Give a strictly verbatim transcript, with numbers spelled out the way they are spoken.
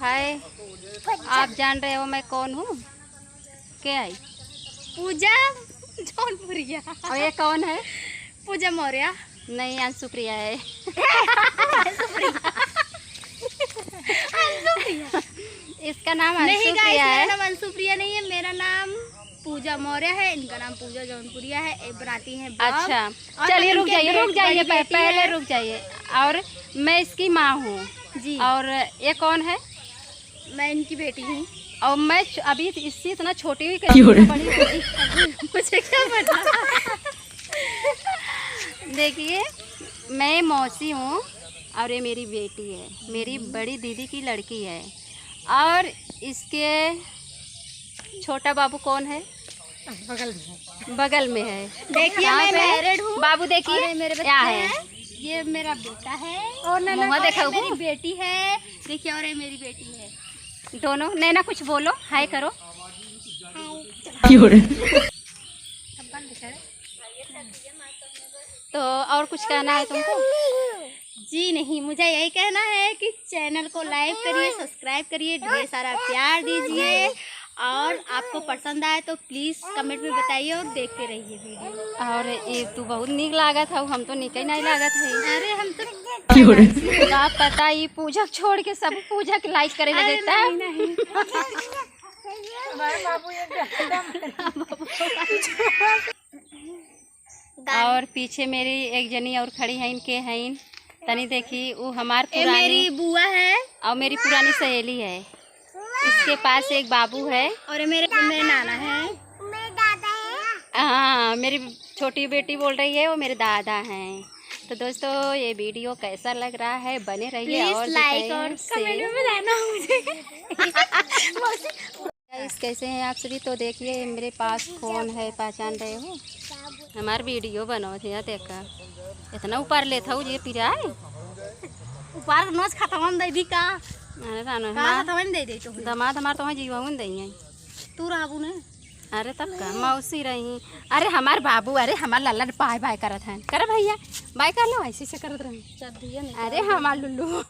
हाय, आप जान रहे हो मैं कौन हूँ? के आई? पूजा जौनपुरिया। और ये कौन है? पूजा मौर्य। नहीं, अंशुप्रिया है। अंशुप्रिया। इसका नाम नहीं अंशुप्रिया guys, है। मेरा नाम अंशुप्रिया नहीं है, मेरा नाम पूजा मौर्य है, इनका नाम पूजा जौनपुरिया है। ये बनाती हैं vlog। अच्छा, और चलिए, मैं रुक इनके जाइए, रुक बड़ी जाइए, बेटी पह-, पहले है। रुक जाइए। और मैं इसकी माँ हूँ। जी। और ये कौन है? मैं इनकी बेटी हूँ। और मैं च-, अभी इससे इतना छोटी हुई, क्यों रे? कैसे इतना बड़ी हो गई? मुझे क्या पता। देखिए, मैं मौसी हूँ और ये मेरी बेटी है, मेरी बड़ी दीदी की लड़की है। और इसके छोटा बाबू कौन है? बगल में है। बगल में है। देखिए, कहाँ मैं पे है? Married हूँ। बाबू देखिए, और ये मेरे बच्चे क्या है? हैं। ये मेरा बेटा है। और नैना मुँह और देखा ये वो? मेरी बेटी है। देखिए, और ये मेरी बेटी है। दोनों, नैना कुछ बोलो, हाय करो। क्यों रे? तो और कुछ कहना है तुमको? जी नहीं, मुझे यही कहना है कि channel को like करिए, subscribe करिए, ढेर सारा प्यार दीजिए और आपको पसंद आए तो please comment में बताइए और देखते रहिए video। और ये तू बहुत नीक लागत हौ, हम तो नीके नहीं लागत है। अरे हम तो क्यों रे? का पता, ये पूजा छोड़ के सब पूजा के like करे लगे अरे ता। नहीं, नहीं। हमारे बाबू एकदम और पीछे मेरी एक जनी और खड़ी हैं, इनके हैं, तनी देखी, वो हमार ये पुरानी मेरी बुआ है। और मेरी पुरानी सहेली है। इसके पास एक बाबू है। और ये मेरे, मेरे नाना है। मेरे दादा है। हाँ, मेरी छोटी बेटी बोल रही है, वो मेरे दादा हैं। तो दोस्तों, ये video कैसा लग रहा है, बने रहिए। Please और like दिखाइए और से comment में बताना मुझे। Guys, कैसे हैं आप सभी? तो देखिए, मेरे पास phone है, पहचान रहे हो, हमार video बनावत है। देखा, इतना ऊपर लेत हौ, ये पिराए। ऊपर नोच खतवन दे दी का? अरे रानो, का हमार खतवन दे दे तू? दामाद हमार तो जीवन दे हैं। तू रहबू ने? अरे तब का, मौसी रही। अरे हमार बाबू, अरे हमार लल्ला bye bye करत हैं। कर भैया, bye कर लो, ऐसे से करत रही। चल दिया नहीं। अरे हमार लुल्लू।